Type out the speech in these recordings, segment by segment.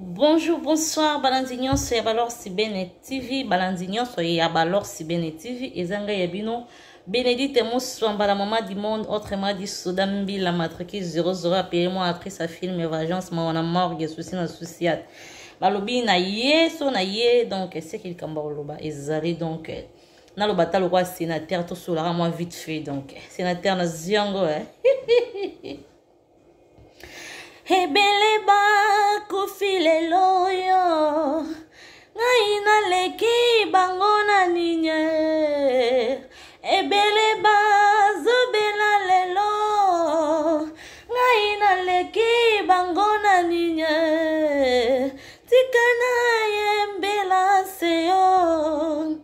Bonjour, bonsoir, balandi nyonso ya Balor Sibene TV, balandi nyonso ya Balor Sibene TV, eza ngai ya bino Bénédicte Moswamba, la maman du monde, autrement dit Soda Mbila, matricule 00, appelez-moi actrice à film, Vengeance, mawana morgue, souci na souciat. Balobi na ye, so na ye, donc c'est qu'il kamba oloba, ezali donc naloba ata lokola sénateur tosolaka mwa vite fait donc sénateur na ziongo eh. Ebele bakufi lelo oyo, ngai naleki bango na nini? Ebele bazobela lelo, ngai naleki bango na nini? Tika nayembela se yo,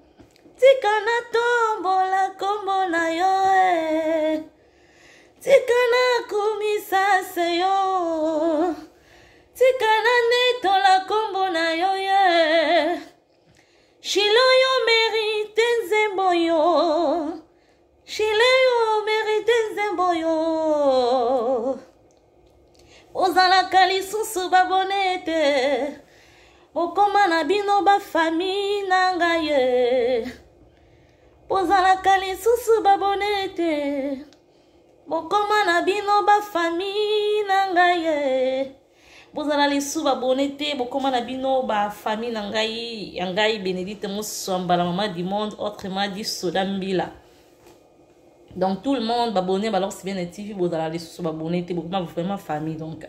tika natombola kombo na yo eh. Tika nakumisa se yo, tika nanetola kombo na yo ye. Shilo yo merite nzembo yo, Shilo yo merite nzembo yo. Ozalaka lisusu babone te, bokoma na bino bafami na ngai ye. Bozalaka lisusu babone te, bokoma na bino bafami na ngai ye. Bozala lisusu babone te, bokoma na bino bafami na ngai ya ngai Bénédicte Moswamba, la maman du monde, autrement dit Soda Mbila. Donc tout le monde babone balor Sibene TV, bozala lisusu babone te, bokoma vraiment famille. Donc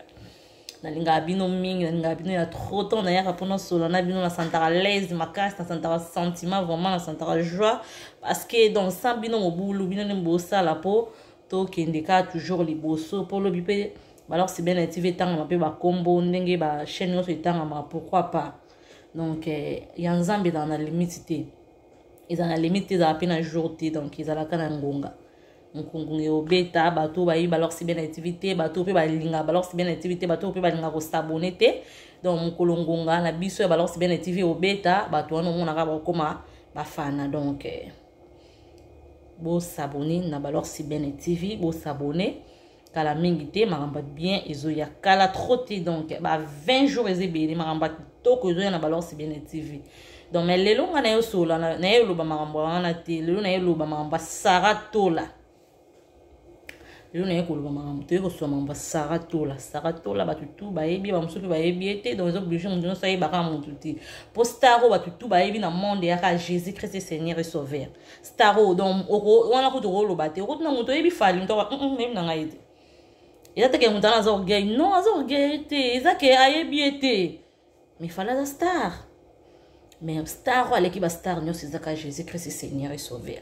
nalingaka bino mingi, nalingaka bino ya trop temps, nayaka mpona solo na bino, nasantaka l'aise makasi, nasantaka sentiment vraiment, nasantaka joie parce que donc sans bino mobulu, bino nde bosala mpo tokende kaka toujours liboso, mpo lobi mpe balor Sibene TV etangama mpe bakombo ndenge ba chaîne nyonso etangama, pourquoi pas. Donc ya Nzambe ezala na limite te, ezala na limite te, ezala mpe na jour te, donc ezalaka na ngonga. Nkungungi obeta bato bayebi balor Sibene TV te, bato mpe balingaka balor Sibene TV te, bato mpe balingaka kosabone te. Donc mokolo ngonga na biso ya balor Sibene TV obeta, bato wana omonaka bakokoma bafana. Donc bosabone na balor Sibene TV, bosabone kala mingi te, makambo ya bien ezoya kala trop te, donc ba 20 jours eza ebele, makambo ya kitoko ezoya na balor Sibene TV. Donc mais lelo nga naye osola naye oloba makambo wana te, lelo naye oloba makambo ya Sarah Tola. Lelo naye koloba makambo, toye kosola makambo ya Sarah Tola. Sarah Tola bato tu bayebi, bamosusu mpe bayebi ye te, donc eza oblige moto nyonso ayebaka motu te, po star oyo bato tu bayebi na monde eyaka Jésus Christ Seigneur et Sauveur. Star oyo donc wana kutu okoloba te, okotuna moto oyebi Fally, moto nayebi na ngai te, eza te ke moto wana aza orgueil, non, aza orgueil te, eza ke ayebi ye te, mais Fally aza star. Mais star oyo aleki bastar nyonso ezaka Jésus Christ Seigneur et Sauveur.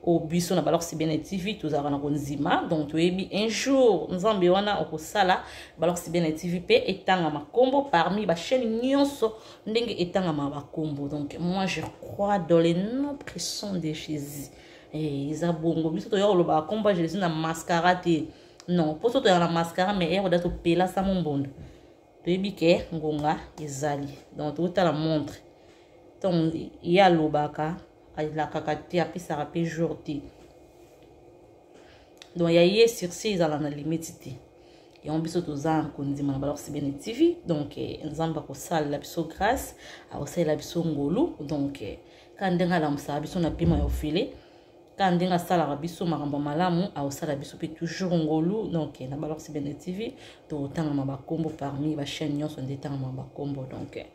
Oyo biso na Balor Sibene TV tozalaka na kondima, donc toyebi un jour Nzambe wana okosala Balor Sibene TV mpe etangama nkombo parmi bachaîne nyonso ndenge etangama bakombo. Donc moi je crois dans le nom puissant de Jésus. Eza bongo, biso toya koloba bakombo ya Jésus na mascara te, non, mpo so toyaka na mascara, mais ere oda topelasa mombondo, toyebi ke ngonga ezali. Donc totala montre, ntango ye alobaka alakaka te, apesaka mpe jour te, donc ya ye sursis ezala na limite te. Yango biso toza kondima na Balor Sibene TV, donc Nzambe akosalela biso grâce, akosalela biso ngolu. Donc kaka ndenge alamusaka biso na pema ya ofele, kaka ndenge asalaka biso makambo malamu, akosala biso mpe toujours ngolu. Donc na Balor Sibene TV totangama bakombo parmi bachaîne nyonso nde etangama bakombo. Donc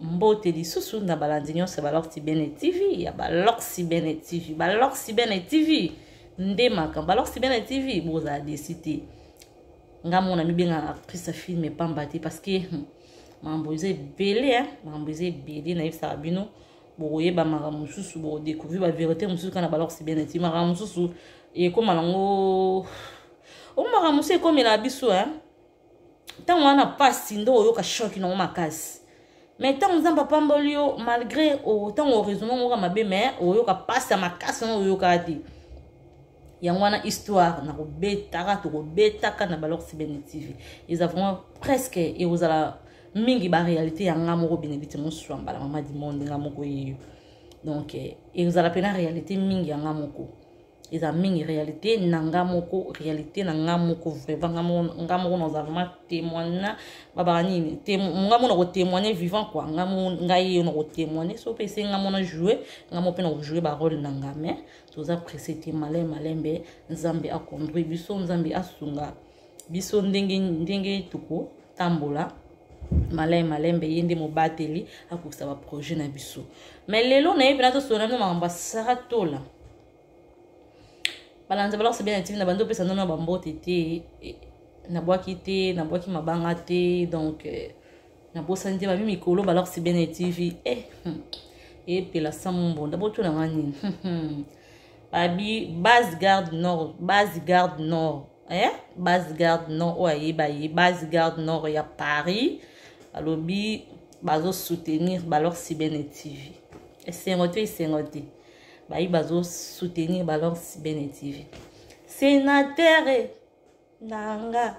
mbote lisusu na balandi nyonso ya Balor Sibene TV, ya Balor Sibene TV, Balor Sibene TV nde makambo. Balor Sibene TV bozala desi te, nga mona mibengaka actrice ya film epamba te, parce que makambo eza ebele, makambo eza ebele, nayebisaka bino bokoyeba makambo mosusu, bokodécouvrir bavérité mosusu kaka na Balor Sibene TV. Makambo mosusu ekóma nango o makambo mosusu ekomela biso ntango wana pasi nde oyoka choc nango makasi, mais ntango Nzambe apamboli yo, malgré ntango oraisonnement oyoka mabe, mais oyoka pasi ya makasi wana oyokaka te. Yango wana histoire nakobetaka, tokobetaka na Balor Sibene TV eza vraiment presque ekozala mingi baréalité ya nga moko Bénédicte Moswamba, la mama du monde, nga moko yeyo. Donc ezala mpena réalité mingi ya nga moko. Eza mingi réalité na nga moko, réalité na nga moko vraiment. Nga moko naza vraiment témoigne babaka nini, nga moko na kotémoigne vivant quoi. Nga ngai ye na kotémoigne so mpe ese nga moko na joue, nga moko mpe na kojoue barole na nga. Mais toza presse te, malembe malembe. Nzambe aconduire biso, Nzambe asunga biso ndenge ndenge tokotambola malembe malembe. Ye nde mobateli, akokisa baprojet na biso. Mais lelo nayebi na tosolola bino makambo ya Sara Tola. Balanza balakisa bien na TV na bandi opesa nono bambote te, nabwaki te, nabwaki mabanga te. Donc nabosani te, babi mikolo balakisi bien na TV epela samu mbonda botunanga nini. Babi base garde nord, base garde nord, base garde nord oyo ayeba ye, base garde nord ya Paris, balobi bazosoutenir balorsi bene TV. Esengo te, esengo te. Bayi bazosoutenir balorsi bene TV. Sénateur nanga,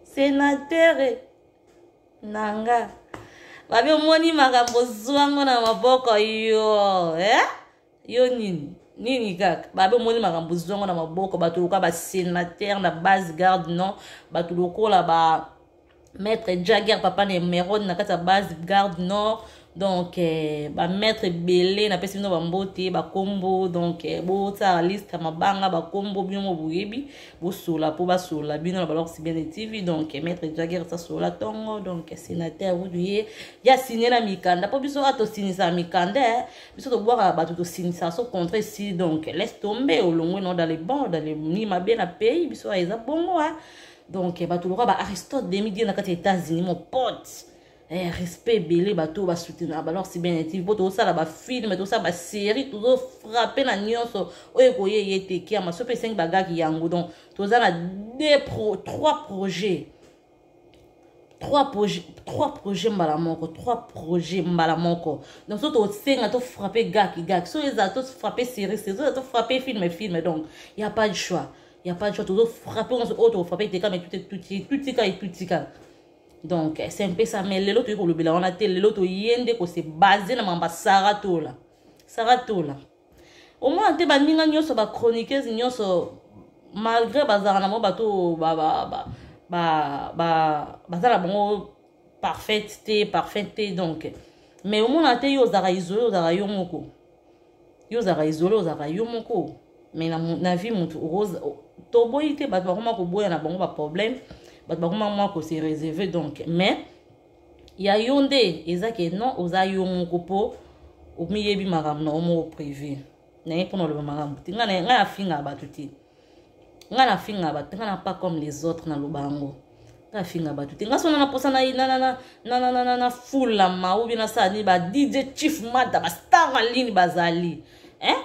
sénateur nanga, babi omoni makambo zwango na maboko yo, eh? Yo nini nini kaka. Babe omoni makambo zwango na maboko. Bato lokola basénateur na base garde non, bato lokola ba maître Jagger, papa na Emerode na kati ya base garde nord. Donc bamaître ebele, napesi bino bambote, bakombo. Donc bosala liste ya mabanga, bakombo bino mo boyebi, bosola mpo basola bino na balorsi bien TV. Donc maître Jagger sasola ntongo. Donc sénateur wudu ye ya signe na mikanda, mpo biso kaka tosinisaka mikanda, biso tobwakaka bato, tosinisaka so contre esi. Donc laisse tomber, olongwe no dans les bons, dans les ni mabe na pays biso eza bongo. Donc bato lokola ba Aristote Demidie na kati ya États-Unis, mon pote, respect ebele. Bato oyo basoutenaka balorsi bien TV, mpo tozosala bafilme, tozosala basérie, tozofrappe na nyonso oyo ekoye ye te kiama so mpe esengi bagaki yango. Donc toza na deux pro, trois projets, trois projets, trois projets mbala moko, trois projets mbala moko. Donc so tosenga tofrappe gaki gaki, so ezala tofrappe série série, so ezala tofrappe film film. Donc y a pas de choix, y a pas de choix. Tozofrappe nyonso oyo tofrappe te kama etutika etutika. Donc c'est un peu ça. Mais lelo toyei kolobela wana te. Lelo toye nde kose base na mamba Sara Tola. Sara Tola, omona te baninga nyonso, bachroniqueuse nyonso, malgré bazalaka na bango bato baza na bango parfaite te, parfaite te. Donc mais omona te, yo ozalaka isolé, ozalaka yo moko, yo ozalaka isolé, ozalaka yo moko. Mais na vie motu toboyi te, bato bakoma koboya na bango baproblème, bato bakoma mwa kose réserve. Donc mais ya yo nde eza ke non, oza yo moko mpo omiyebi makambo na yo moko privé na ye. Mpona oloba makambo te, ngai nafingaka bato te, ngai nafingaka bato te. Ngai na pas comme les autres, naloba yango, ngai afinga bato te. Ngai so na naposa nafulama ou bien nasala nini, ba DJ Chief Mata, bastar en ligne bazali,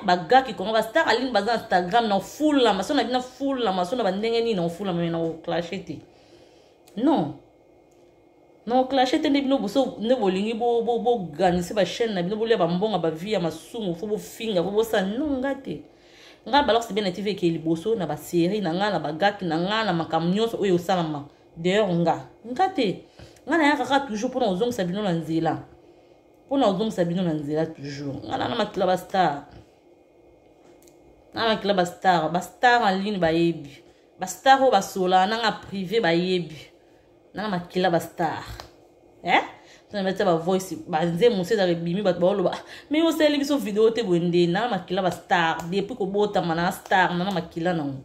bagaki kongo, bastar en ligne baza na Instagram, na ofulama so na bino, fulama so na bandenge nini, na ofulama me na oclashe te. Non, na oclashe te. Nde bino boso nde bolingi boganise bachaîne na bino, bolia bambonga, bavie ya masumu, fo bofinga, fo bosala. Non, nga te. Ngai balorse bien na TV ekei liboso na basérie na ngai, na bagaki na ngai, na makambo nyonso oyo osalama. D'ailleurs nga te, nga nayaka kaka toujours mpona kozongisa bino na nzela, mpona kozongisa bino na nzela toujours. Nga nana makila bastar, na makila bastar, bastar en ligne bayebi, bastar oyo basolaka nanga privé bayebi, nana makila bastar, eh? Tona batia bavoice, banzembo mosusu ezaka ebimi, bato baoloba: "Mais osaleli biso video te." Boye nde nana makila bastar depuis kobotama na star, nana makila nango.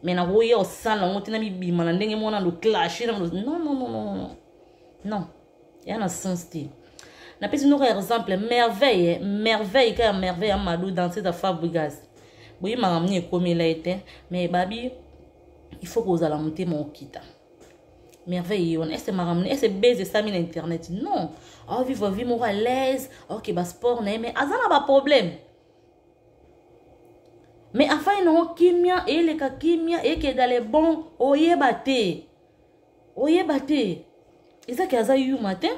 Mais nakoya osala yango te na mibima na ndenge moko nando clashe. Non, non, non, non, non, ya na sens te. Napesi noko exemple Merveille, Merveille kaka, Merveille ya Mado, danseuse ya Fabrigas. Boyebaka mini ekomela ye te. Mais babi il faut kozala motema okita. Merveille ye wana ese makambo ese base esami na internet, non, aovivre vie moko à l'aise, aoke basport na ye, mais aza na baproblème. Mais afai nango kimia, eyeleka kimia, eyekeda le bon. Oyeba te, oyeba te, ezaki aza yuma te.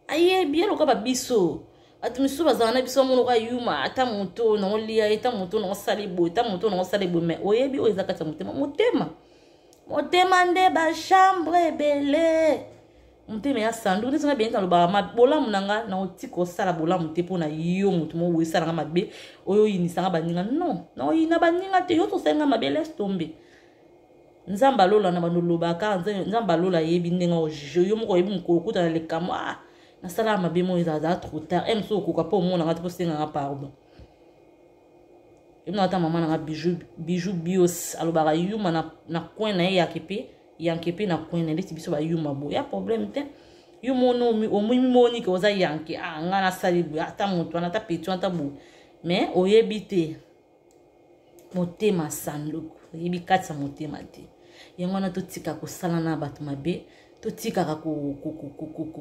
Ayebi ye lokola babiso bato misusu bazala na biso, bamona oka yuma, ata moto naolia ye, ata moto naosala boye, ata moto naosala boye. Mais oyebi oyo eza kati ya motema, motema, motema nde bachambre ebele. Motema ya sanduku nde songa benita alobaka ma bolamu na nga nakotika kosala bolamu te mpo na yo moto moko boye esala nga mabe oyo oyinisa nga baninga. Non, nakoyina baninga te. Yo tosali nga mabe, laisse tomber. Nzambe alola na bando olobaka, Nzambe alola ayebi ndenge ojuge yo moko, oyebi mokolo okutana likambo. Ah, nasalaka mabe moko, ezalazala trop tard. E mosusu okoka mpo omonanga te mpo osenganga pardon. Yebina ata mama nanga Bijou, Bijou Bios alobaka yuma na coin na ye, yake mpe yanke mpe na coin na ye. Ndeti biso bayuma boye ya problème te. Yo moni omimoni ke oza yanke. Ah, nga nasali boye, ata moto wana, ata peti wana, ata boye, mais oyebi te motema sanduku, oyebi kati ya motema te. Yango wana totika kosala na bato mabe, totikaka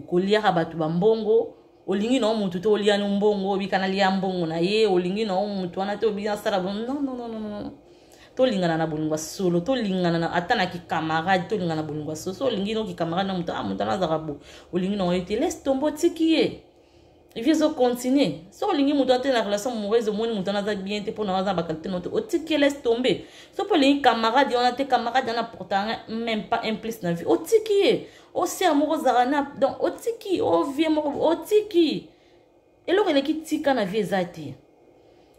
koliaka bato bambongo. Olingi na yo motu te, olia no mbongo, obika nalia mbongo na ye. Olingi na yo motu wana te, obika nasala. Non, non, non, non, non. Tolingana na bolingo ya solo, tolingana na, ata na kikamarade, tolingana na bolingo ya solo. So olingi no kikamarade na moto, ah, moto wana azalaka bo, olingi na yo te, laisse tomber, otiki ye, vie ezocontinue. So olingi moto ate na relation amoureuse, omoni moto wana aza bien te mpona aza na baqualité no te, otiki ye, laisse tomber. So mpo olingi camarade wana te, camarade wana portanga même pas un plus na vie, otiki ye. Osia moko ozalaka na, donc otiki ovie moko, otiki eloko eleki tika na vie eza te.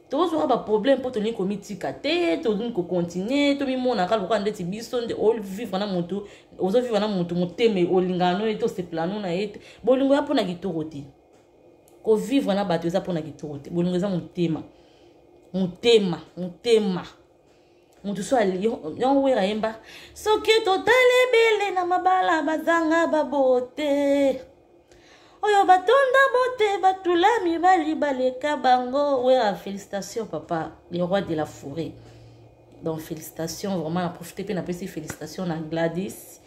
Tozwaka baproblème mpo tolingi komitika te, tolingi kocontinue, tomimonaka lokola ndeti biso nde ovivre na motu, ozovivre na motu, motema olingaka no ye te, osepela no na ye te. Bolingo ya mpona kitoko te, kovivre na bato eza mpona kitoko te. Bolingo eza motema, motema, motema. Motu so yango Wera yemba, soki totala ebele na mabala bazanga babote, oyo batonda bote batula mibali baleka bango. Wera, félicitation papa, le roi de la forêt. Donc félicitations vraiment, na profite mpe napesi félicitation na Gladys.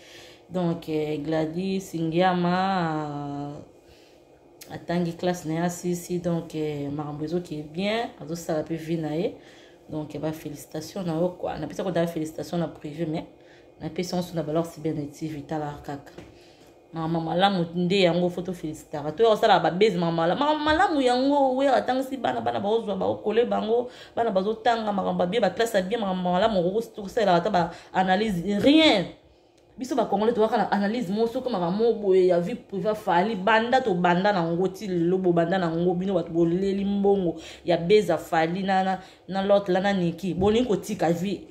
Donc Gladys Ngiama atangi classe na ye, asisi. Donc makambo ezoki bien, azosala mpe vie na ye. Donc bafélicitation na yo quoi. Napesa kodala félicitation na privé, mais napesi yango so na Balor Sibene TV. Tala kaka makambo malamu nde yango fo tofélicitaka, toya kosalaka babese makambo malamu, makambo malamu yango. Wera atangisi bana, bana baozwa, baokole bango, bana bazotanga makambo babie, baclasse ya bien, makambo malamu. Okosalelaka ata baanalyse, rien. Biso bacongolais towaka na analyse mo soki makambo boye ya vie privée. Fally, banda tobanda nango ti lelo, bobanda nango bino bato boleli mbongo ya beza Fally na l'autre la na Niki, bolingi kotika vie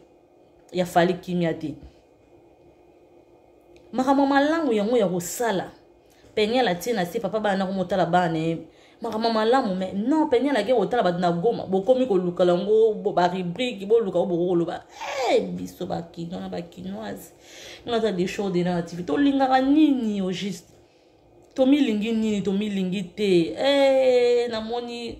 ya Fally kimia te. Makambo malamu yango ya kosala, Peniel atie na se papa bana komotala bana ye, makambo malamu. Mais non, Peniel ake kotala bato na Goma, bokomi kolukala yango barubrique, boluka o boko koloba. Hey, biso bakinois na bakinoise, nga aza des show de na TV, tolingaka nini au juste? Tomilingi nini? Tomilingi te. Hey, namoni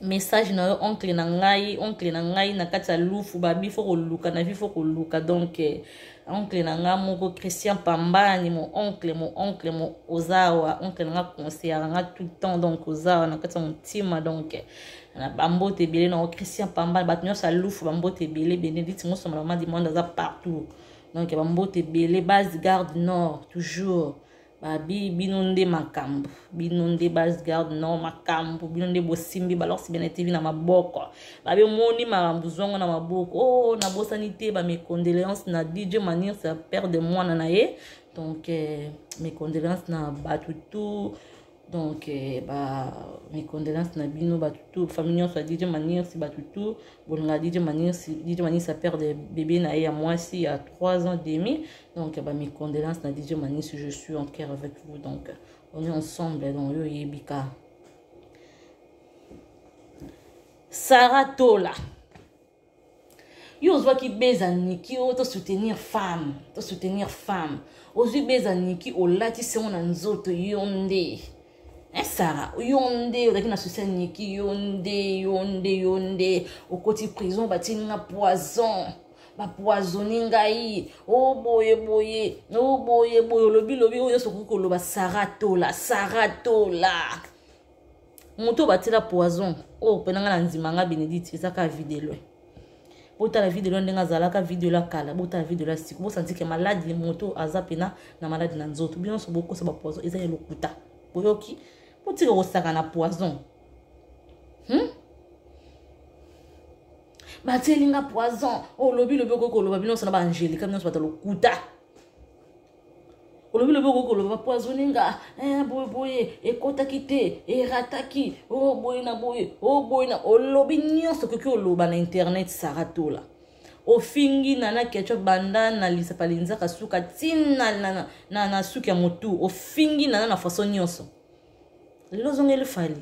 message na yo, oncle na ngai, oncle na ngai na kati ya lufu, babi fo koluka na vie, fo koluka. Donc oncle na ngai moko Christian Pambani, mon oncle, mon oncle, mon ozawa, oncle na nga, conseillaka nga tout le temps. Donc ozawa na kati ya motima. Donc na bambote ebele nango Christian Pambani, bato nyonso ya lufu, bambote ebele. Bénédicte Mosoma, mama du monde, aza partout. Donc bambote ebele, base garde nord toujours. Babi bino nde makambo, bino nde base garde nord makambo, bino nde bosimbi Balor Sibene TV na maboko. Babi omoni makambo zwango na maboko. Oh, nabosani te ba mes condoléances na DJ Manir, sa père de mwana na ye. Donc mes condoléances na bato tout. Donc ba mes condoléances na bino bato tout, famille nyonso ya DJ Manir, si bato tout bolinga DJ Manir, DJ Manir sa père de bébé na ye ya mwasi ya 3 ans demi. Donc ba mes condoléances na DJ Manir, je suis en cœur avec vous. Donc on est ensemble. Donc yo yebika Sarah Tola, yo ozwaki beza Niki oyo, tosoutenir femme, tosoutenir femme. Ozwi beza Niki, olatisi yango na nzoto. Yo nde Sara, yo nde ozalaki na susi ya Niki. Yo nde, yo nde, yo nde okoti prison, batini nga poison, bapoisonne ngai o boye boye, o boye boye, olobi lobi oyo nyonso okoki koloba. Sara Tola, Sara Tola, moto oyo batiela poison oyo mpena ngai na ndima nga Bénédicte, eza kaka videlo. Botala video ndenge azalaka, video ya kala, botala video ya siko, bosanti ke maladi, moto aza mpena na maladi na nzoto. Bino nyonso bokosa, bapoison eza ya lokuta. Boyoki? Botika kosaka na poison, Batieli nga poison, olobi lobi, okoki koloba. Bino nyonso na baangélika, bino nyonso bato lokuta. Olobi lobi okoki koloba bapoisonne nga, eh, boye boye ekotaki te, erataki, o oh, boye na boye, o oh, boye na olobi nyonso okoki oloba na internet. Sara Tola, ofingi Nana Ketchup banda na lisapa linzaka suka ntina na suki ya motu. Ofingi Nana na façon nyonso. Lelo ozongeli Fali.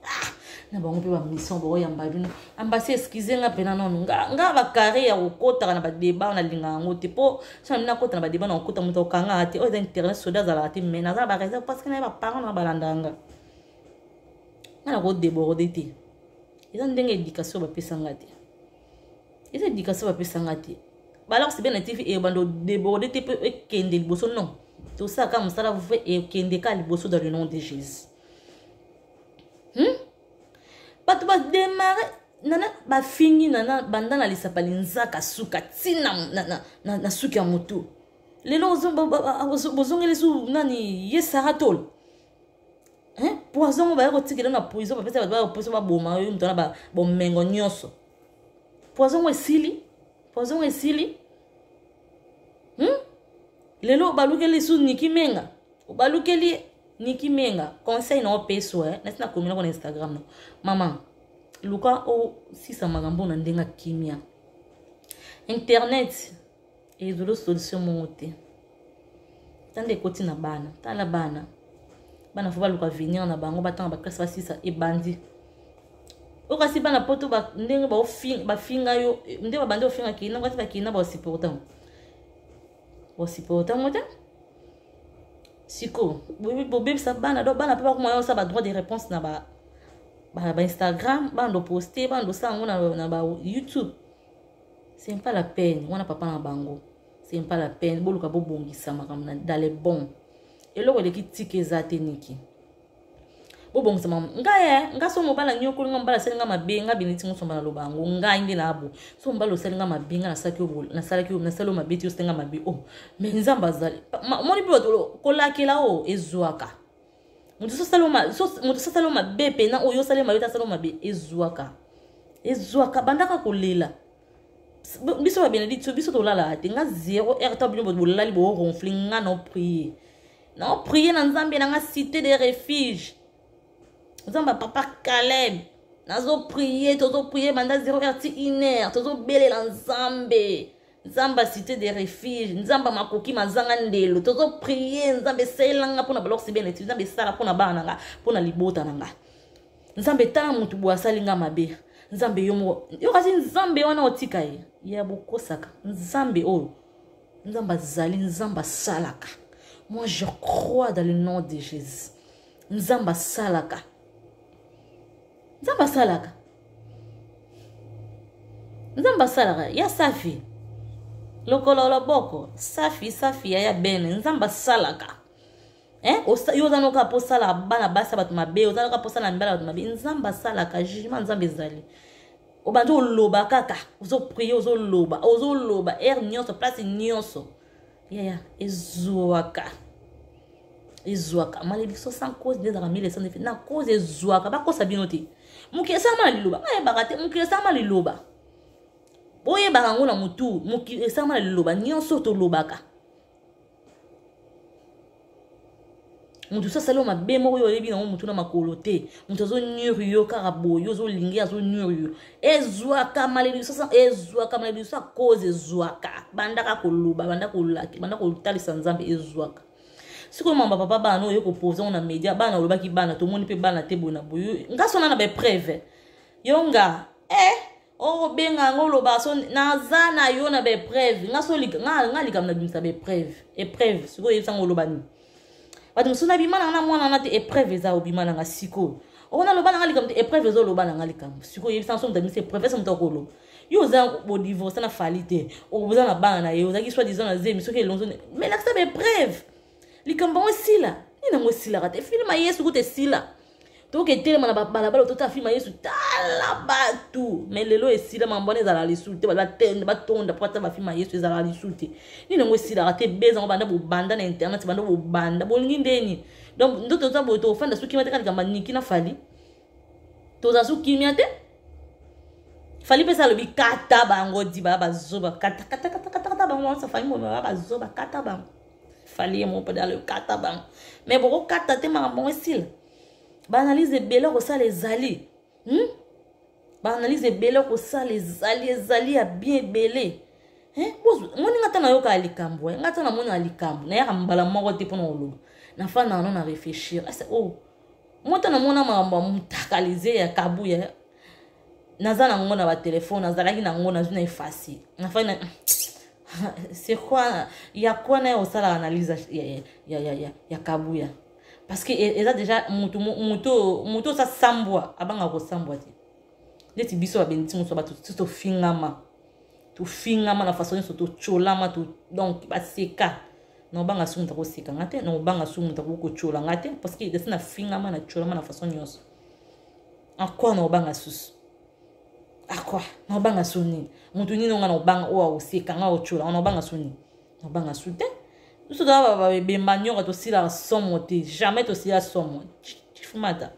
Ah, na bango mpe bamission baoyamba bino ambasi. Excuse nga mpena nano, nga bakare ya kokotaka na badeba, nalinga yango te, mpo so na nakota na badeba na kokota, moto akokanga te. Oyo eza internet, soda azalaka te, mais naza na bareserve parce que naye baparent na balandaka nga. Nga na kodéborde te, eza ndenge éducation bapesanga te, eza éducation bapesanga te. Balakisi be na TV ebanda odéborde te mpo ekende liboso. Non, tosalaka mosala vrai, ekende ka liboso dans le nom de Jésus. Bato badémarrer Nana, bafingi Nana banda na lisapa linzaka suka ntina na suki ya motu. Lelo bozongeli su nani? Ye Sara Tola, poison ngo baya kotikela na poison, bapesa bato baya poison, baboma yo moto wana, bomengo nyonso. Poison ngo esili, poison ngo esili. Lelo balukeli su Niki Menga, balukeli Niki Menga. Conseil na opeso, eh? Nasi nakomela na Instagram no, mama, luka osisa makambo na ndenge kimia. Internet ezolo solution moko te. Tanda ekoti na bana, tala bana, bana fo baluka avenir na bango, batanga baklasse, basisa ebandi. Oyo kasi bana poto, ndenge bafinga yo, nde babandi ofinga kina, kasi bakina basupporta, basupporta yango te. Sikoyo bobebisa bana do, bana mpe bakoma osala badroit de réponse na ba Instagram, bana doposte, bana dosala yango na ba YouTube. C'est pas la peine wana, papa na bango, c'est pas la peine. Boluka bobongisa makambo dans les bons. Eloko eleki tika eza te. Niki, bobongisa makambo. Ngai e nga so mobali anyokoli nga, mobali asali nga mabe, nga beneti ngosomba, naloba yango. Ngai nde nabo so mobali osali nga mabe, nga nasalaki nasali yo mabe te, osali nga mabe. O oh, mais Nzambe azali. Omoni mpe bato kolakela oyo ezwaka moto. Sosali yo mabe mpena, oyo osali mabe te, asali yo mabe, ezwaka, ezwaka. Bandaka kolela. Biso babenedicte, biso tolalaka te. Nga 0 heure to bino bolali, boronfle, nga na oprier, na oprier na Nzambe na nga, cité de refuge, Nzambe ya papa Caleb. Nazoprier, tozoprier banda 0 heure ti 1 heure, tozobelela Nzambe, Nzambe ya cité de refuge, Nzambe ya makoki mazanga ndelo. Tozoprier Nzambe, esalelanga mpona balorsi beneti. Nzambe, esala mpona bana na nga, mpona libota na nga. Nzambe, tala motu boye asali nga mabe. Nzambe, yo moko yo kasi Nzambe wana otika ye ya bokosaka. Nzambe oyo, Nzambe azali, Nzambe asalaka. Moi, je crois dans le nom de Jésus. Nzambe asalaka, Nzambe asalaka, Nzambe asalaka. Ya safi lokolo loboko, safi safi ya bene. Nzambe asalaka. Eh? Yo oza noka mpo osala bana basi ya bato mabe, oza noka mpo osala mibala ya bato mabe. Nzambe asalaka, jugement Nzambe ezali. Obandi oloba kaka, ozoprie, ozoloba, ozoloba heure nyonso, place nyonso. Yaya, ezwaka, ezwaka. Malédiction sans cause nde ezalaka mille sans effet. Na cause ezwaka. Bakosa bino te. Mokili esalama na liloba. Ngai yebaka te, mokili esalama na liloba. Boyebaka yango na motu, mokili esalama na liloba. Nyonso tolobaka, moto so asali yo mabe moko, oyo oyebi nango motu na makolo te, moto azonyuri yo kaka boye, ozolingi, azonyuri yo, ezwaka. Malédiction ezwaka, malédiction ya cause ezwaka. Bandaka koloba, banda kolaki, banda kotalisa Nzambe, ezwaka. Sikoyo mamba papa bana oyo kopose ngo na média, bana olobaki bana, tomoni mpe bana te boye na boye. Nga sona na baepreuve yo nga, eh, okobenga yango, oloba so naza na yo na baepreuve. Nga so nga likambo nabimisa baepreuve, épreuve. Sikoyo oyebisanga oloba nini? Bato mosusu nabima nanga na mwana wana te, épreuve eza. Obima nanga sikoyo, oko naloba nanga likambo te, épreuve eza. Oloba nanga likambo sikoyo, oyebisanga so moto abimisa épreuve ese moto akoloba. Yo oza bodivorce na Fali te, oza na bana na ye, ozalaki soi disant na zemi. Soki elonzo, mais lakisa baepreuve, likambo yango esila. Nini yango esilaka te? Film ya Yesu kuta esila, toke etelema na babalabala, totala film ya Yesu, tala bato. Mais lelo esila, mambo wana ezalaka lisusu te. Bato batonda po ata bafilm ya Yesu ezalaka lisusu te. Nini yango esilaka te? Bezango banda bobanda na internet, banda bobanda bolingi ndeni. Donc nde toza boye, tofanda soki kimia te. Kaka likambo Niki na Fali, toza su kimia te. Fali mpe alobi kata bango di baya bazoba, kata kata kata kata kata bango. Wansa Fali mboma baya bazoba, kata bango. Fally ye moko mpe kata bango, mais bokokata te, makambo yango esila. Baanalyse ebele kosala ezali, Baanalyse ebele kosala ezali, ezali ya bien ebele. Moni nga ta nayokaka likambo, nga ta namonaka likambo, nayaka mbala moko te mpona koloba. Nafandaka no na réfléchir ese o oh, mota namona makambo ya mutakalize ya Kabuya, naza nango na batelefone, nazalaki nango, nazwi na efasi, nafandi na c'est quoi ya quoi na ye osalaka analyse ya Kabuya, parce que eza déjà mutu mutu mutu osa sambwa, abangaka kosambwa te. Neti biso babendisi moso, bato ti tofingama, tofingama na façon nyonso, totyolama to, donc baseka na obanga su moto akoseka nga te, na obanga su moto akoki kotyola nga te, parce que desi nafingama, natyolama na façon nyonso. Akwa na obanga susu, akwa na obanga su nini? Moto nini onga na obanga oyo akoseka nga, otyola nga? Na obanga su nini? Na obanga su te. Biso toza babemba nyoka, tosilaka somo te, jamais tosila somo. Chief Mata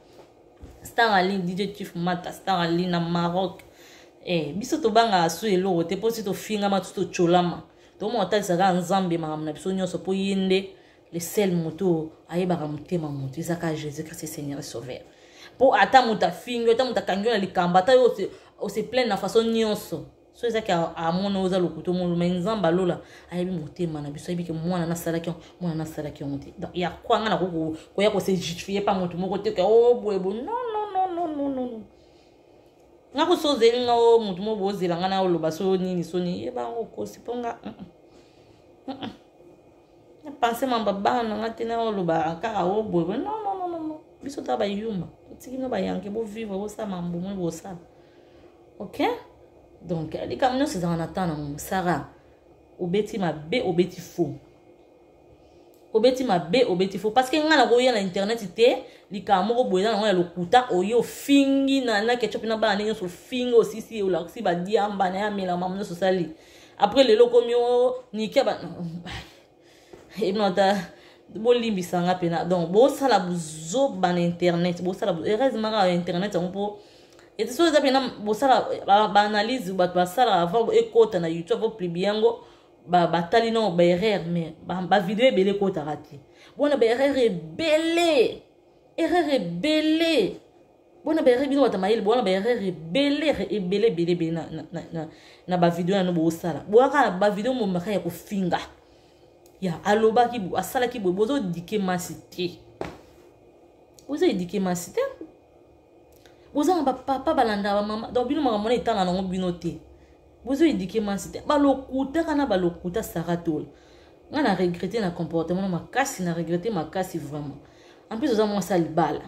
Star Aline, DJ Chief Mata Star Aline na Maroc. Biso tobangaka su eloko te, mpo si tofingama, ti totyolama, tomona otalisaka Nzambe makambo na biso nyonso, mpo ye nde le seul moto ayebaka motema moto, eza kaka Jésus Christ Seigneur et Sauveur. Mpo ata moto afingi, ata moto akangi yo na likambo, ata yo ose plaindre na façon nyonso, so ezaki amona oyo eza lokuta omolo, mais Nzambe alola ayebi motema na biso, ayebi ke mwana nasalaki yango, mwana nasalaki yango te. Donc ya kwa nga nakoki koya kose justifier pa moto moko te ke o boye boye. Non, non, non, non, non, non, nga koso ozeli nga o motu moko bozela nga na oloba so nini, so nini, yeba yango okosi, mpo nga napense mamba bana na nga te na oloba kaka o boye boye. Non, non, non, non, biso toa bayuma, totiki bino bayanke, bovivre, bosala mambo moi bosala. Ok, donc likambo nyonso ezalaka na temps nango. Sara, obeti mabe, obeti faux, obeti mabe, obeti faux, parce que ngai nakoya na internet te, likambo moko boye eza nango ya lokuta, oye ofingi na Ketchup na bana ndenge nyonso, ofingi, osisi, olakisi badiamba na ye, amela, makambo nyonso osali. Après lelo okomi o nikia ba ebino ata bolimbisanga mpena. Donc bosala buzoba na internet, bosala heureusement kaka internet yango, mpo ete soki eza mpena bosala baanalyse, bato basalaka avant ekota na YouTube, opublier yango, batali nano baerreur, mais bavideo ebele ekotaka te. Bona baerreur ebele, erreur ebele, bona baerreur. Bino bato mayele, bona baerreur ebele, ebele, ebele, ebele na bavideo nano bosala. Boyaka bavideo momaka ya kofinga, ya alobaki boye, asalaki boye. Bozodike masi te, bozoedike masi te. Boza na bapapa balandaka bamama, donc bino makambo wana etanga nango bino te. Bozoedike masi te, balokutaka na balokuta. Sara Tola, nga na regrette na comportement na makasi, na regrette makasi vraiment. En plus oza mwasi ya libala.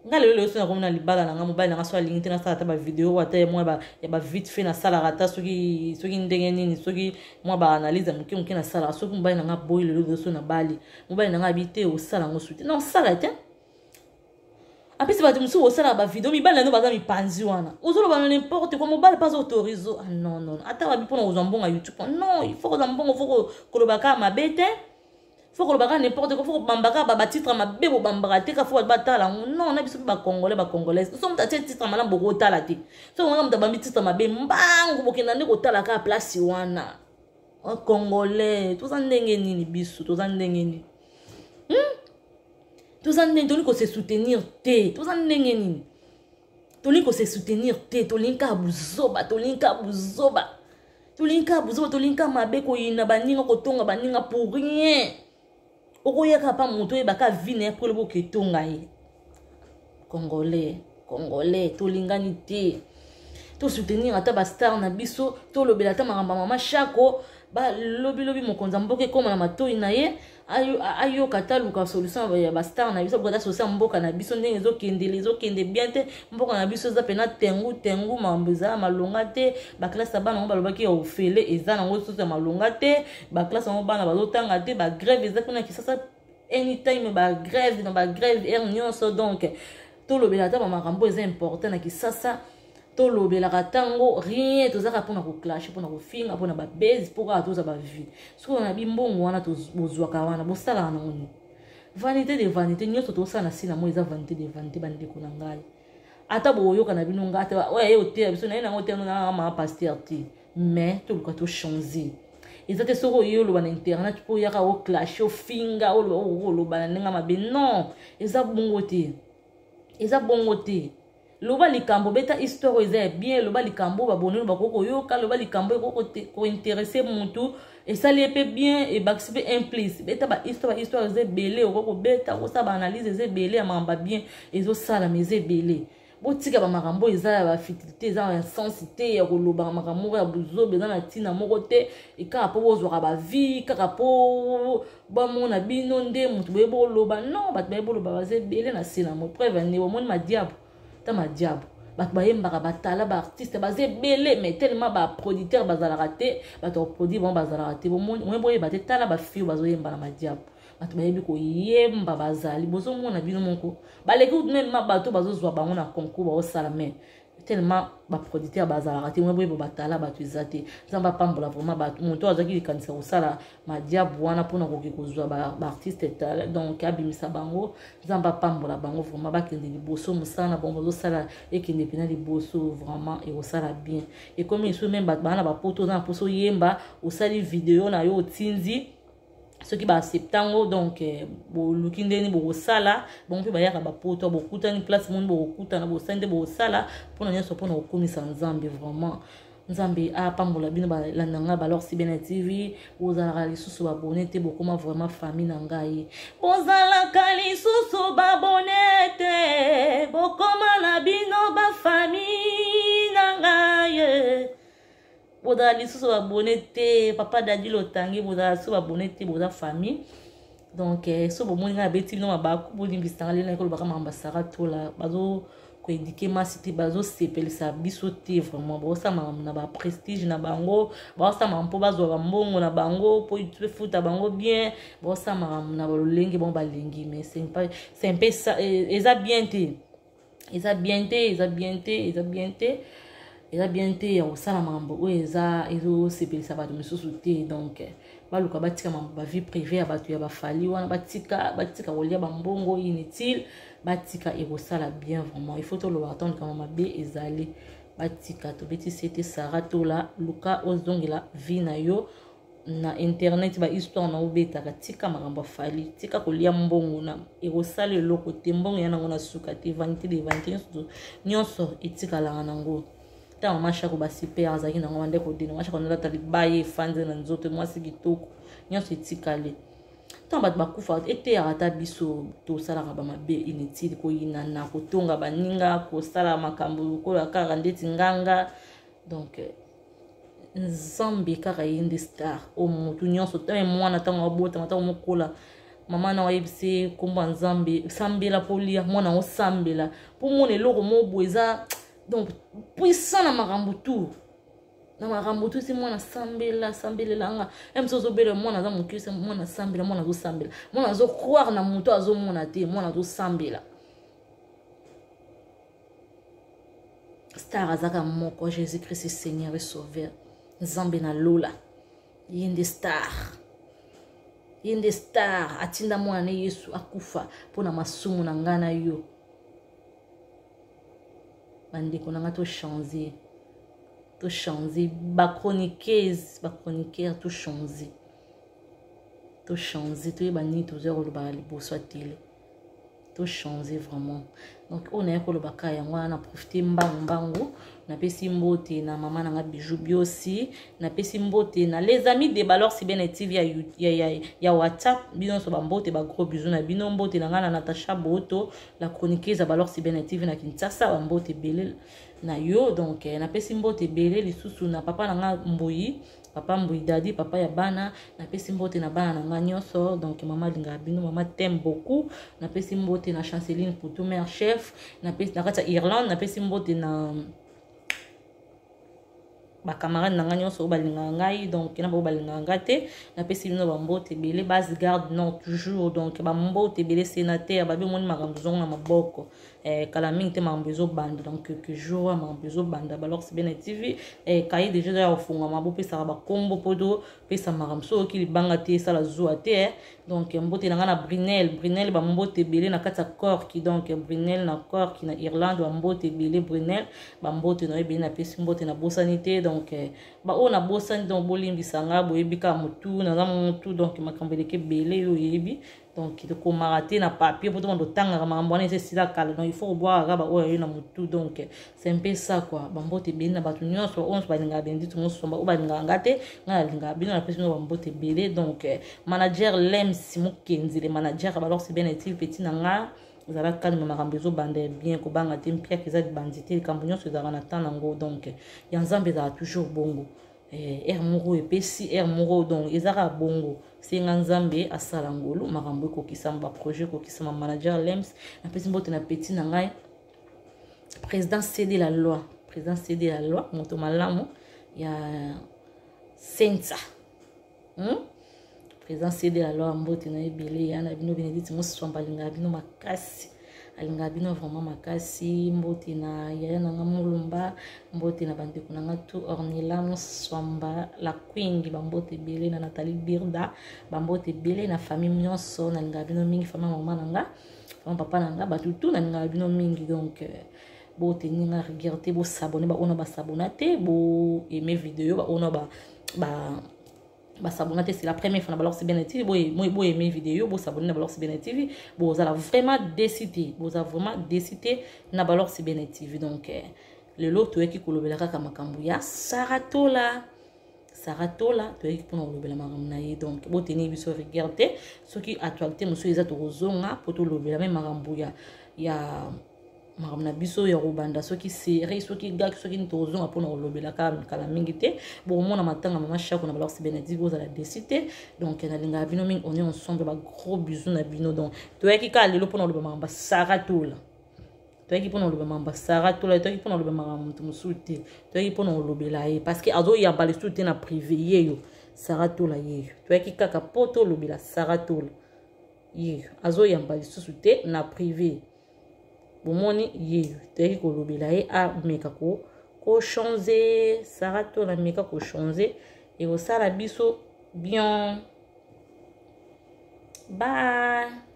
Nga lelo lelo so nakomi na libala na nga, mobali na nga so alingi te nasala ata bavideo oyo, ata mwa ya bavite fait nasalaka, ata soki soki ndenge nini, soki mwa baanalyse ya moke moke nasalaka, soki mobali na nga boyi, lelo lelo so nabali, mobali na nga abi te osala yango su te, na osala te. Apesi bato mosusu osalaka bavideo, mibali na no baza mipanzi wana, ozoloba na n'importe quoi, mobali mpe aza autorise. Ah non, non, ata babi mpona kozwa mbongo ya YouTube, non, il faut kozwa mbongo, faut koloba kaka mabe te, faut koloba kaka n'importe quoi, faut kobamba kaka batitre mabe, bobambaka te ka faut bato batala yango. Non, na biso mpe bacongolais, bacongolaise, so moto atie titre malamu, bokotala te. So kongaka moto abambi titre mabe, mbangu bokenda nde kotala kaka place wana. Congolais toza ndenge nini? Biso toza ndenge nini, Toza ndenge tolingi kose soutenir te. Toza ndenge nini? Tolingi kose soutenir te, tolingi kaka buzoba, tolingi kaka buzoba, tolingi kaka buzoba, tolingi kaka mabe, koyina baninga, kotonga baninga pour rien. Okoyaka pa moto oyebaka vie na ye po elobi oketonga ye. Congolais, congolais, tolingani te. Tosoutenir ata bastar na biso, tolobela ata makambo ya mama Shako, balobilobi mokonzi ya mboka ekóma na matoi na ye, ayoka ata, aluka solution ya bastar na biso, aluka ata solution ya mboka na biso ndenge ezokendele, ezokende bien te. Mboka na biso eza mpena tengu tengu, makambo eza ya malonga te. Baklasse ya bana yango balobaki ya ofele, eza nango susu ya malonga te. Baklasse yango bana bazotanga te, bagrève eza kuna Kisasa anytime, bagrève na bagrève heure nyonso. Donc tolobela ata bamakambo eza important na Kisasa, tolobelaka ntango rien. Tozalaka mpona koclasher, mpona kofinga, mpona babase, mpo kaka toza bavie. Soki na bimbongo wana bozwaka wana, bosalaka nango nini? Vanité de vanité, nyonso tosala na nsina mo eza vanité de vanité. Bandeko na ngai, ata boyoka na bino ngai ata oyo aye oteya biso na ye nango te, nanga mama pasteur te, mais toluka tochanger. Eza te soki oye oloba na internet mpo oyaka oclashe, ofinga, oloba na ndenge mabe. Non, eza bongo te, eza bongo te. Loba likambo, beta histoire oyo eza ya bien, loba likambo babonelo bakoki koyoka, loba likambo ekoki kointeresse mutu, esali ye mpe bien, ebakisi mpe un plus. Beta bahistoire, bahistoire eza ebele, okoki kobeta, okosala baanalyse, eza ebele ya makambo ya bien ezosalama, eza ebele. Botika bamakambo oyo eza ya bafutilité, eza ya sensi te, ya kolobaka makambo moko ya buzoba eza na ntina moko te, kaka mpo bozwaka bavie, kaka mpo bamona bino nde moto boye boloba. Non, bato baye boloba baza ebele na se na mo. Preuve nde bomoni madiabo ta madiabo, bato bayembaka, batala baartiste baza ebele, mais tellement baproducteur bazalaka te, bato ya koproduire bango bazalaka te. Bomoni, boyeba te, tala bafio bazoyemba na madiabo, bato bayebi koyemba bazali, bozomona bino moko, baleki meme ma bato bazozwa bango na concours baosala, mais tellement baproducteur bazalaka te, mwe boyeba batala bato eza te. Nzambe apambola vraiment bato, moto azwaki likanisa kosala madiabu wana mpona koki kozwa baartiste tala, donc abimisa bango. Nzambe apambola bango vraiment, bakende liboso, mosala na bango bazosala ekende mpena liboso, vraiment ekosala bien. Ekomi lisusu meme bato baa na bapoto, oza na mposa oyemba, osali video na yo, otindi, soki baaccepte yango, donc boluki ndeni bokosala bango mpe bayaka bapoto, bokutani place moni, bokokutana, bosali nde bokosala mpona nyonso mpona kokumisa Nzambe. Vraiment, Nzambe apambola bino balanda ngai Balor Sibena TV. Bozalaka lisusu babone te, bokoma vraiment famille na ngai. Bozalaka lisusu babone te, bokoma na bino bafamille na ngai. Bozala lisusu babone te, papa Dadi Lotangi, bozala lisusu babone te, boza famille. Donc so bomoni ngai abeti bino mabaku, bolimbisanga. Lelo nakolobaka makambo ya Sara Tola, bazo koéduquer masi te, bazosepelisa biso te vraiment. Baosala makambo na baprestige na bango, baosala makambo mpo bazwa bambongo na bango, mpo efuta bango bien, baosala makambo na balolenge bango balingi, mais c'est un peu ça. Eza bien te, eza bien te, eza bien te, eza bien te, eza bien te ya kosala makambo oyo eza ezosepelisa bato mosusu te. Donc baluka batika makambo bavie privée ya bato ya bafali wana, batika, batika kolia bambongo inutile, batika, ekosala bien vraiment. Il faut tolobaka ntango likambo mabe ezali, batika. Tobetisi ete Sara Tola, luka ozongela vie na yo na internet, bahistoire na obetaka, tika makambo afali, tika kolia mbongo na ekosala eloko te, mbongo ya nango na suka te, vanité de vanité, nyonso nyonso etikalaka nango. Ntango mama Shako basiper azalaki nango, bande kodena mama Shako nalata libaya efandi na nzoto, mwasi kitoko, nyonso etikali. Ntango bato bakufa, eteyaka ata biso tosalaka bamabe inutile, koyinana, kotonga baninga, kosala makambo lokola kaka ndeti nganga. Donc Nzambe kaka ye nde star oyo motu nyonso. Ntango mwana, ntango abotama, ntango mokola, mama na oyebisi nkombo ya Nzambe, sambela mpo lia, mwana yango sambela mpo mona eloko moko boye eza donc puissant na makambo tu, na makambo tu. Si mwana sambela, sambelelanga ye mosu ozobela, mwana aza mokisi, mwana sambela, mwana azosambela, mwana azocroire na moto azomona te, mwana azosambela. Star azaka moko, Jésus Christ Seigneur et Sauveur, Nzambe na lola, ye nde star, ye nde star. Atinda mwana ne Yesu akufa mpo na masumu na ngai na yo. Bandeko na ngai, tochange, tochange, bachroniqueuse, bachroniqueur, tochange, tochange, toyeba nini tozoya kolobaka liboso ya tele, tochange vraiment. Donc oyo naye koloba kaka yango wana. Na profite mbangu mbangu, napesi mbote na mama na nga Bijou Biosi, napesi mbote na les amis de Balor Sibene TV ya WhatsApp, bino nyonso bambote, bagros bisous na bino. Mbote na ngai na Natacha Boto, la chroniqueuse ya Balor Sibene TV na Kinshasa, bambote ebele na yo. Donc napesi mbote ebele lisusu na papa na nga Mbuyi, papa Mbui Dadi, papa ya bana. Napesi mbote na bana na nga nyonso. Donc mama alingaka bino, mama t'aime beaucoup. Napesi mbote na Chanceline Poutou, mère chef, napesi na kati ya Irlande. Napesi mbote na bacamarade na ngai nyonso oyo balingaka ngai, donc na bango balingaka ngai te, napesi bino bambote ebele. Base garde non toujours, donc bambote ebele. Sénateur babi, omoni makambo zongo na maboko, kala mingi te makambo ezobanda, donc quelques jours makambo ezobanda. Balor Sibene TV, kaye deja eza ya kofungama, bopesaka bakombo mpo topesa makambo. So oyoki libanga te, esala zuwa te. Donc mbote na ngai na Brinel, Brinel, bambote ebele na kati ya Corki. Donc Brinel na Corki na Irlande, bambote ebele. Brinel, bambote na yo ebele, napesi mbote, nabosani te. Donc baoyo nabosani, donc bolimbisa nga, boyebi kaka motu naza motu. Donc makambo eleki ebele, yo oyebi. Donc tokomaka te na papier mpo tobanda otangaka makambo wana, eza esila kala. Donc il faut kobwaka kaka baoyo ayo na motu. Donc c'est un peu ça quoi. Bambote ebele na bato nyonso oyo nyonso balingaka Benedicte Mosomba. Oyo balingaka nga te, ngai nalingaka bino, napesi bino bambote ebele. Donc manager Lems Mokenzi, le manager Balor Sibenetil, petit na nga, ezala calme, makambo ezobanda ya bien, kobanga te, mpiaka eza libandi te, likambo nyonso ezalaka na temps nango. Donc ya Nzambe ezalaka toujours bongo, heure moko epesi, heure moko. Donc eza kaka bongo, senga Nzambe asala ngolu, makambo ekokisama, baprojet ekokisama. Manager Lems, napesi mbote na petit na ngai, président CD la loi, président CD la loi, moto malamu ya Sensa, Président CD la loi, mbote na ebele ya na bino. Benedicte Moswamba alingaka bino makasi, alingaka bino vraiment makasi. Mbote na yaya na nga Molumba, mbote na bandeko na nga tu, Ornela Moswamba la Queen, bambote ebele na Nathalie Birda, bambote ebele na famille nyonso. Nalingaka bino mingi, famille mama na nga, famille papa na nga, bato tu, nalingaka bino mingi. Donc botenir nga rigueur te, bosabone baoyo basabona te, boaime video baoyo ba basabona te. C'est la première fois na Balor Sibene TV, boaime vidéo, bosabone na Balor Sibene TV. Bozala vraiment déçu te, bozala vraiment déçu te na Balor Sibene TV. Donc lelo toyaki kolobela kaka makambo ya Saratola. Saratola, toyaki mpona kolobela makambo na ye. Donc botenir biso rigueur te, soki actualité mosusu eza, tokozonga mpo tolobela me makambo ya makambo na biso ya kobanda. Soki série, soki gak, soki nini, tozonga mpona kolobela kala mingi te. Bokomona matanga mama Shako na Balor Benedi, bozala déçu te. Donc nalingaka bino mingi, on est ensemble, bagros bisous na bino. Donc toyaki kaka lelo mpona koloba makambo ya Saratola, toyaki mpona koloba makambo ya Saratola, toyaki mpona koloba makambo moto mosusu te, toyaki mpona kolobela ye parce que azoyamba lisusu te na privé. Yeyo Saratola, yeyo, toyaki kaka mpo tolobela Saratola. Yeyo azoyamba lisusu te na privé, bomoni ye, toyaki kolobela ye ameka kochange. Saratola, ameka kochange, ekosala biso bien. Bye.